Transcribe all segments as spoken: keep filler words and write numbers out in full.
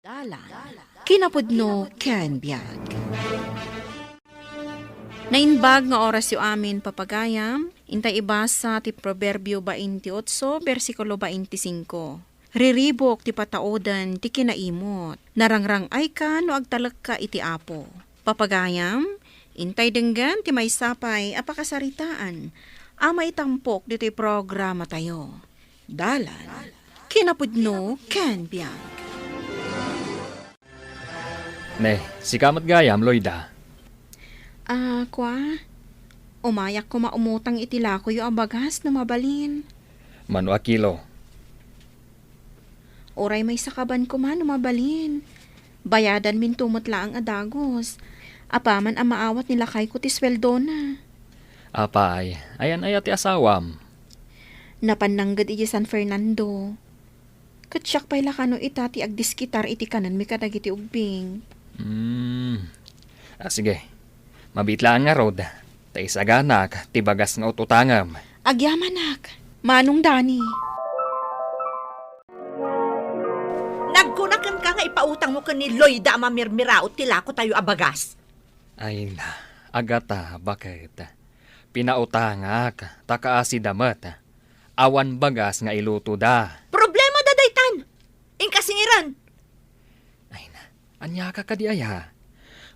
Dalan, kinapudno ken biag. Naimbag nga orasyo amin, papagayam, intay ibasa ti Proverbio baintiotso, bersikulo baintisingko. Riribuk ti patauden ti kinaimut. Narangrang-ayka no agtalekka iti Apo. Papagayam, intay denggen ti maysa pay a pakasaritaan a maitampok ditoy programatayo. Dalan, kinapudno ken biag. Ne, sika met gayam, Loida. Ah, kua? Umayak koma umutang iti lakoyo a bagas no mabalin. Mano a kilo? Uray maysakaban koma no mabalin. Bayadanminto met laeng a dagus. Apaman a maawat ni lakayko ti sueldona. Apay, ayan aya ti asawam? Napan nangged idiay San Fernando. Ket siak pay la kano ita ti agdiskitar iti kanenmi kadagiti ubbing. Hmm. Ah, sige. Mabiit laeng ngarud, ta isaganak ti bagas nga ut-utangem. Agyamanak, Manong Dani. Nagkuna kenka nga ipautangmo ken ni Loida a mamirmiraot ti lakotayo a bagas. Ay na, Agata, baket? Pinautangak, ta kaasida met. Awan bagas nga ilutoda. Problemada daytan. Inka singiran. Ay na, aniaka kadi aya?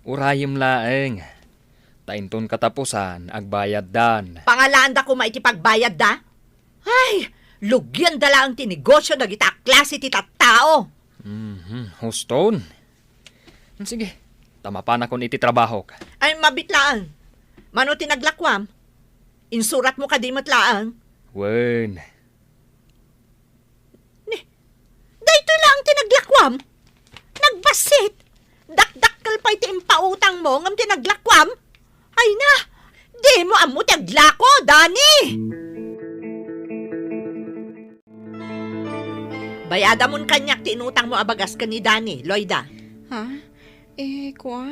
Urayem laeng. Ta inton katapusan, agbayaddan. Pangalaanda koma iti pagbayadda? Ay, lugianda laeng ti negosio dagita a klase ti tattao. Mhm, huston. Sige, ta mapanakon iti trabahok. Ay, mabiit laeng. Mano ti naglakuam? Insuratmo kadi met laeng? Wen. Ni, daytoy laeng ti naglakuam? Nagbassit! Dakdakkel pay ti impautangmo ngem ti naglakuam? Ay na! Dimo ammo ti aglako, Dani! Bayadamon kaniak ti inutangmo a bagas ken ni Dani, Loida. Ha? Eh, kua,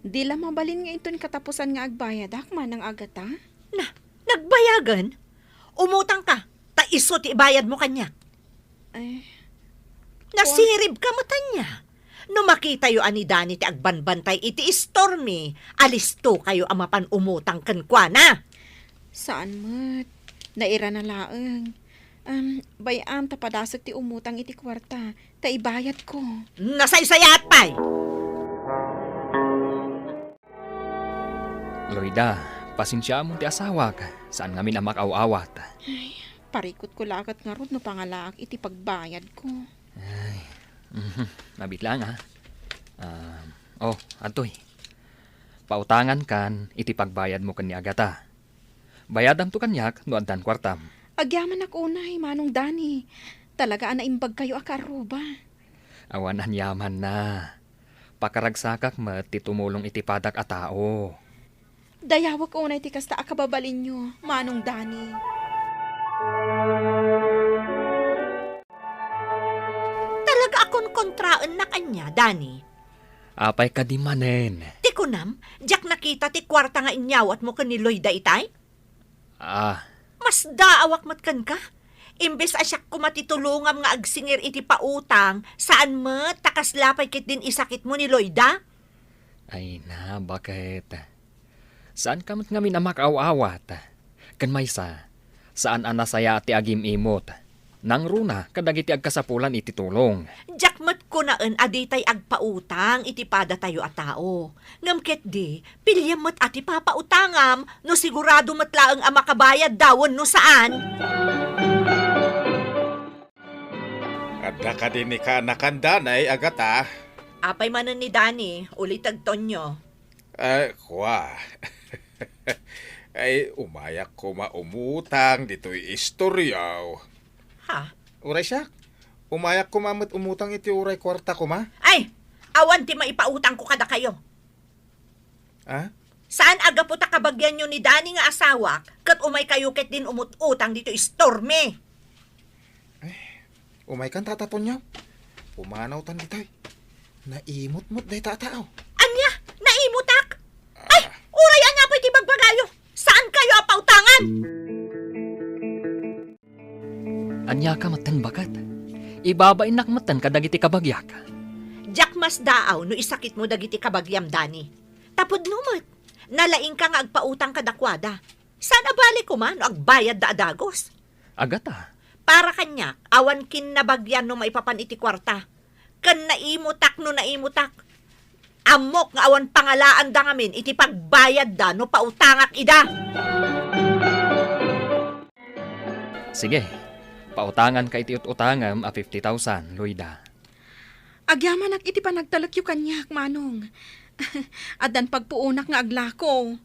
di la mabalin nga inton katapusan nga agbayadak, Manang Agata? Na, nagbayagen? Umutangka, ta isu ti ibayadmo kaniak. Eh, kua- Nasiribka met ania. No makitayo a ni Dani ti agbanbantay iti istormi, alistokayo a mapan umutang kenkuana. Saan met. Nairana laeng. Am, bay-am ta padasek ti umutang iti kuarta, ta ibayadko. Nasaysayaat pay! Loida, pasensiaamon ti asawak. Saan ngamin a makaaw-awat. Ay, parikutko la ket ngarud no pangalaak iti pagbayadko. Ay, mhm, mabiit laeng, ah. Ah, oh, adtoy. Pautangankan iti pagbayadmo ken ni Agata. Bayadamto kaniak no addan kuartam. Agyamanak unay, Manong Dani. Talaga a naimbagkayo a kaarruba. Awan aniamanna. Pakaragsakak met ti tumulong iti padak a tao. Dayawek unay ti kasta a kababalinyo, Manong Dani. Talaga a konkontraennak ania, Dani? Apay kadi manen? Ti kunam, diak nakita ti kuarta nga inyawatmo ken ni Loida itay? Ah. Masdaawak met kenka. Imbes a siak koma ti tulongam nga agsingir iti pautang, saan met ta kasla pay ketdin isakitmo ni Loida? Ay na, baket? Saanka met ngamin a makaaw-awat. Ken maysa, saan a nasayaat ti agim-imot. Nangruna kadagiti agkasapulan iti tulong. Diak met kunaen a ditay agpautang iti padatayo a tao. Ngem ketdi, piliem met a ti papautangam no sigurado met laeng a makabayadda wenno saan. Adda kadi ni kaanakan, Danay, Agata? Apay manen ni Dani, ulitegtonyo. Ay, kua. Ay, umayak koma umutang ditoy istoryaw. Ha? Uray siak, umayak koma met umutang iti uray kuarta koma. Ay, awan ti maipautangko kadakayo. Ah? Saan a gapu ta kabagianyo ni Dani nga asawak, ket umaykayo ketdin umut-utang ditoy istormi. Umaykan, Tata Tonyo. Pumanawtan ditoy. Naimutmot dayta a tao. Ania? Naimutak? Ay, uray ania pay ti bagbagayo? Saankayo a pautangan? Aniaka metten, baket? Ibabainnak metten kadagiti kabagiak. Diak masdaaw no isakitmo dagiti kabagiam, Dani. Tapudno met, nalaingka nga agpautang kadakuada. Saan a bale koma no agbayadda a dagus? Agata. Para kaniak, awan kinnabagian no maipapan iti kuarta. Ken naimutak no naimutak. Ammok nga awan pangalaanda ngamin iti pagbayadda no pautangak ida. Sige, pautanganka iti ut-utangem a fifty thousand, Loida. Agyamanak iti panagtalekyo kaniak, Manong. Addan pagpuonak nga aglako.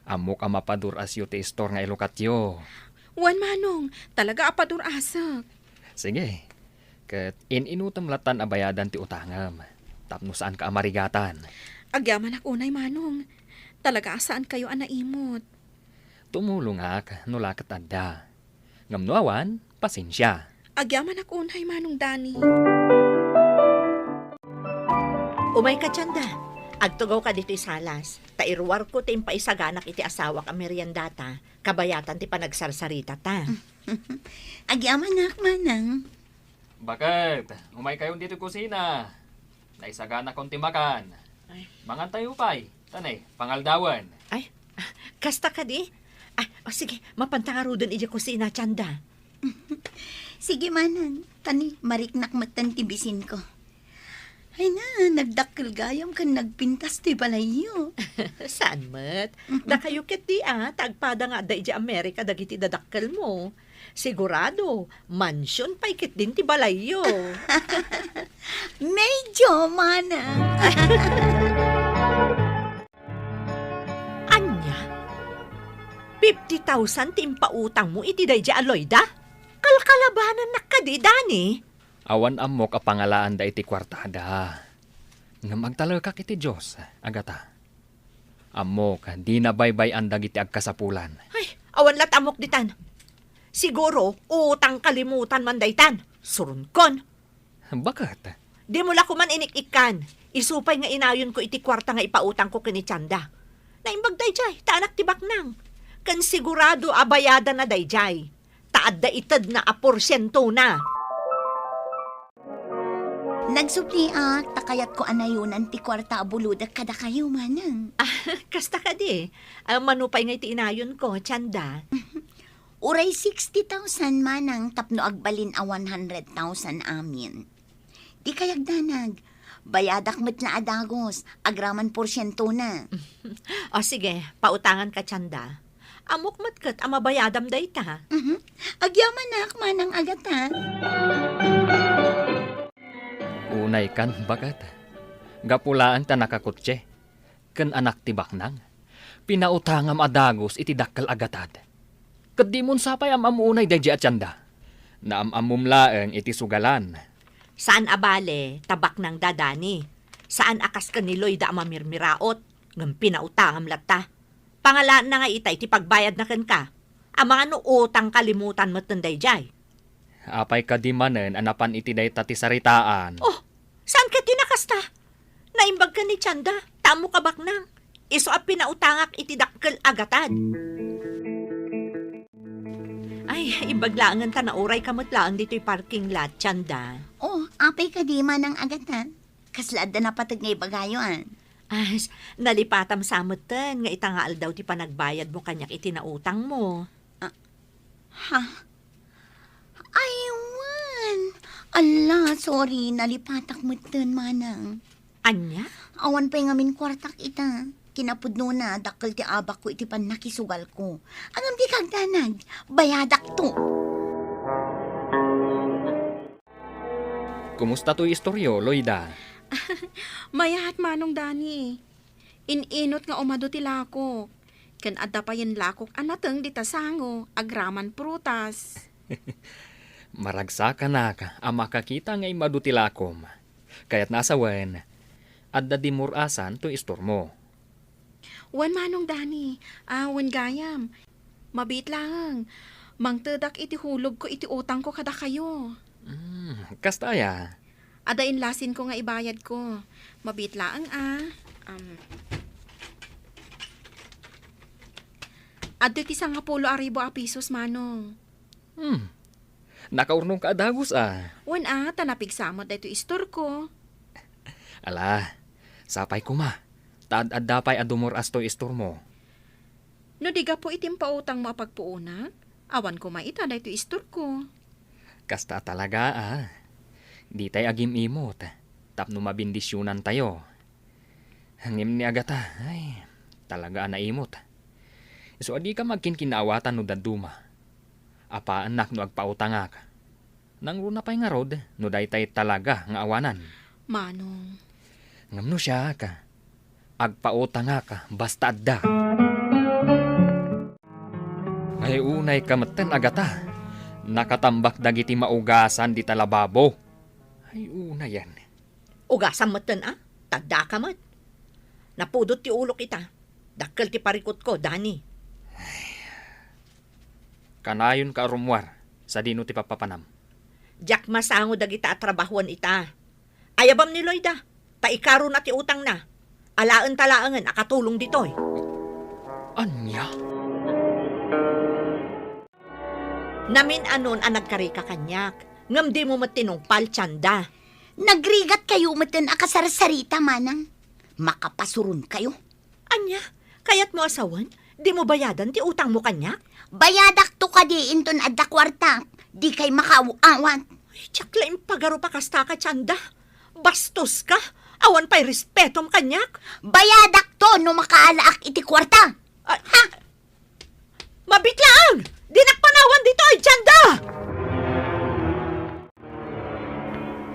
Ammok a mapadur-asyo ti istor nga ilukatyo. Wen, Manong, talaga a padur-asek. Sige, ket in-inutem lattan a bayadan ti utangem, tapno saanka a marigatan. Agyamanak unay, Manong. Talaga a saankayo a naimot. Tumulongak no la ket adda. Ngem no awan, pasensia. Agyamanak unay, Manong Dani. Umayka, Chanda. Agtugawka ditoy salas. Ta iruarko ti impaisaganak iti asawak a meriendata, kabayatan ti panagsarsaritata. Agyamanak, Manang. Baket, umaykayon ditoy kusina. Naisaganakon ti makan. Ay. Mangantayo pay. Tanay, pangaldawan. Ay, ah, kasta kadi? Ah, o sige, mapanta ngaruden idiay kusina, Chanda. Sige, Manang. Tanay, mariknak metten ti bisinko. Ay na, nagdakkel gayam ken nagpintas ti balayyo. Saan met? Dakayo ketdi a, ta agpada nga adda idiay Amerika dagiti dadakkelmo. Sigurado, mansion pay ketdin ti balayyo. Medyo, Manang. Ania? Fifty thousand ti impautangmo iti daydiay a Loida? Kalkalabanannak kadi, Dani? Awan ammok a pangalaanda iti kuartada. Ngem agtalekak iti Dios, Agata. Ammok, dina baybay-an dagiti agkasapulan. Ay, awan la't ammok ditan. Siguro, utang kalimutan man daytan. Suronkon. Baket? Dimo la koman inik-ikkan. Isu pay nga inayonko iti kuarta nga ipautangko ken ni Chanda. Naimbag daydiay, ta anak ti baknang. Ken sigurado a bayadanna daydiay. Ta adda itedna a porsientona. Nagsubliak, ta kayatko a nayonan ti kuarta a bulodek kadakayo, Manang. Ah, kasta kadi. Ah, mano pay nga iti inayonko, Chanda? Uray sixty thousand, Manang, tapno agbalin a one hundred thousand amin. Dikay agdanag. Bayadak met la a dagus, agraman porsientona. O sige, pautanganka, Chanda. Ammok met ket a mabayadam dayta. Mhm. Agyamanak, Manang Agata. Unaykan, baket. Gapu laeng ta nakakutse ken anak ti baknang, pinautangam a dagus iti dakkel a gatad. Ket dimon sapay am-ammo unay daydiay a Chanda. Naam-ammom laeng iti sugalan. Saan a bale, ta baknangda, Dani. Saan a kas ken ni Loida a mamirmiraot, ngem pinautangam latta. Pangalaanna nga itay ti pagbayadna kenka. Amangan no utang kalimutan metten daydiay. Apay kadi manen a napan iti dayta ti saritaan? Oh, saan ket ti nakasta? Naimbag ken ni Chanda, ta ammok a baknang. Isu a pinautangak iti dakkel a gatad. Ay, imbag laengen ta nauray ka met laeng ditoy parking lot, Chanda. Oh, apay kadi, Manang Agata? Kasla adda napateg nga ibagayo, a? Ay, nalipatam sa metten nga ita nga aldaw ti panagbayadmo kaniak iti nautangmo. Ah, ha? Ay, wen. Ala, sorry, nalipatak metten, Manang. Ania? Awan pay ngamin kuartak ita. Kinapudnona, dakkel ti abakko iti pannakisugalko. Ngem dika agdanag, bayadakto. Kumusta toy istoryo, Loida? Mayat, Manong Dani. In-inut nga umadu ti lakok. Ken adda payen lakok a nateng dita sango, agraman prutas. Maragsakanak a makakita nga immadu ti lakom. Kayatna a sawen, adda dimur-asan toy istormo. Wen, Manong Dani, a, wen gayam. Mabiit laeng. Mangtedak iti hulogko iti utangko kadakayo. Hmm, kasta aya? Adda inlasinko nga ibayadko. Mabiit laeng, a. Am, adtoy ti sangapulo a ribu a pisos, Manong. Hmm. Nakaurnongka a dagus, a. Wen, a, ta napigsa met daytoy istorko. Ala, sapay koma, ta ad-adda pay a dumur-as toy istormo. No di gapu iti impautangmo a pagpuonak, awan koma ita daytoy istorko. Kasta a talaga, a. Ditay agim-imot, tapno mabendisionantayo. Ngem ni Agata, ay, talaga a naimot. Isu a dika agkinkinnaawatan no dadduma. Apaannak no agpautangak. Nangruna pay ngarud no daytay talaga nga awanan. Manong. Ngem no siak, agpautangak basta adda. Ay, unayka metten, Agata. Nakatambak dagiti maugasan dita lababo. Ay, unayen. Ugasam metten, a? Ta addaka met. Napudot ti ulok ita. Dakkel ti parikutko, Dani. Kanayonka a rummuar, sadino ti pappapanam? Diak masango dagita a trabahoen ita. Ayabam ni Loida, ta ikaruna ti utangna. Alaenta laengen a katulong ditoy. Ania? Namin-anon a nagkarika kaniak, ngem dimo met tinungpal, Tienda. Nagrigatkayo metten a kasarsarita, manang. Makapasuronkayo. Ania? Kayatmo a sawen? Dimo bayadan ti utangmo kaniak? Bayadakto kadi inton adda kuartak. Dikay makaaw-awat. Ay, diak la impagarup a kastaka, Tienda. Bastoska. Awan pay respetom kaniak. Bayadakto no makaalaak iti kuarta. Ay, ha? Mabitlaang! Dinak panawan ditoy, Tienda!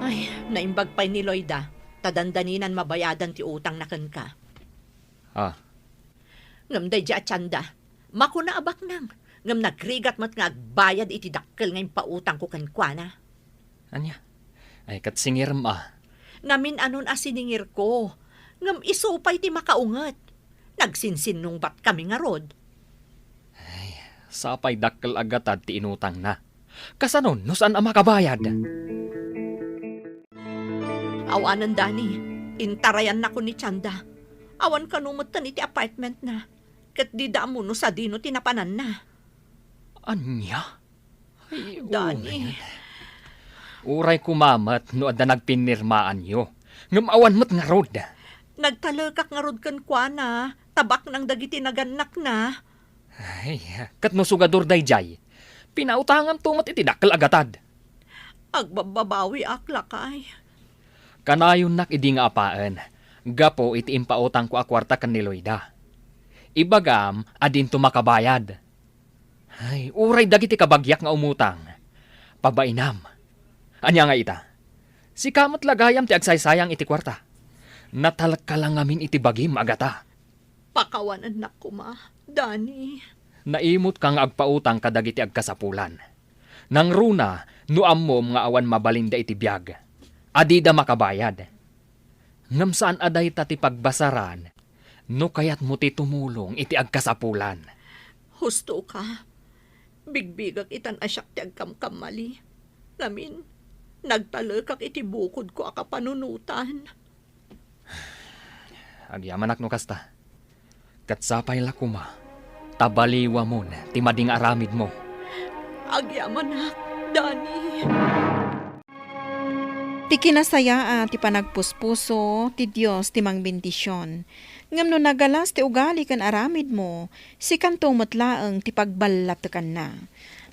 Ay, naimbag pay ni Loida, ta dandaninan mabayadan ti utangna kenka. Ah. Ngem daydi a Tienda, makuna a baknang, ngem nagrigat met nga agbayad iti dakkel nga impautangko kenkuana. Ania? Ay, ket singirem a. Namin-anon a siningirko, ngem isu pay ti makaunget. Nagsinsinnungbatkami ngarud. Ay, sapay dakkel a gatad ti inutangna. Kasano no saan a makabayad? Awanen, Dani, intarayannako ni Tienda. Awan kano metten iti apartmentna. Ket dida ammo no sadino ti napananna. Ania? Ay, Dani. Uray, uray koma met no adda nagpinnirmaanyo. Ngem awan met ngarud. Nagtalekak ngarud kenkuana, ta baknang dagiti nagannakna. Ay, ket no sugador daydiay, pinautanganto met iti dakkel a gatad. Agbabbabawiak, lakay. Kanayonnak idi nga apaen, gapu iti impautangko a kuarta ken ni Loida. Ibagam a dinto makabayad. Ay, uray dagiti kabagiak nga umutang. Pabainam. Ania nga ita? Sika met la gayam ti agsaysayang iti kuarta. Natalka la ngamin iti bagim, Agata. Pakawanennak koma, Dani. Naimotka nga agpautang kadagiti agkasapulan. Nangruna, no ammom nga awan mabalinda iti biag, a dida makabayad. Ngem saan a dayta ti pagbasaran no kayatmo ti tumulong iti agkasapulan. Husto ka. Bigbigak itan a siak ti agkamkamali. Ngamin, nagtalekak iti bukodko a kapanunotan. Agyamanak no kasta. Ket sapay la koma, ta baliwamon ti madi nga aramidmo. Agyamanak, Dani. Ti kinasayaat ti panagpuspuso, ti Dios ti mangbendision. Ngem no nagalas ti ugali ken aramidmo, sikanto met laeng ti pagballatekanna.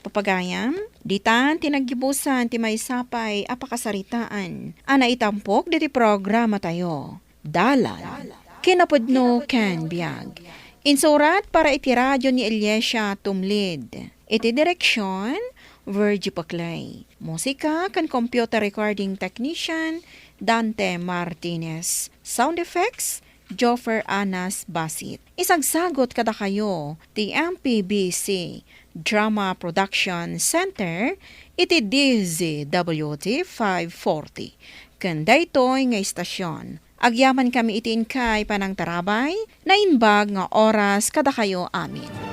Papagayam, ditan ti naggibusan ti maysa pay a pakasaritaan a naitampok ditoy programatayo. Dalan, kinapudno ken biag. Insurat para iti radio ni Eliasia Tumlid. Iti direksion, Virgie Paclay. Musika ken computer recording technician, Dante Martinez. Sound effects, Joffer Anas Basit. Isagsagot kadakayo ti M P B C Drama Production Center iti D Z W T five forty. Ken daytoy nga istasyon, agyamankami iti inkay panangtarabay, naimbag nga oras kadakayo amin.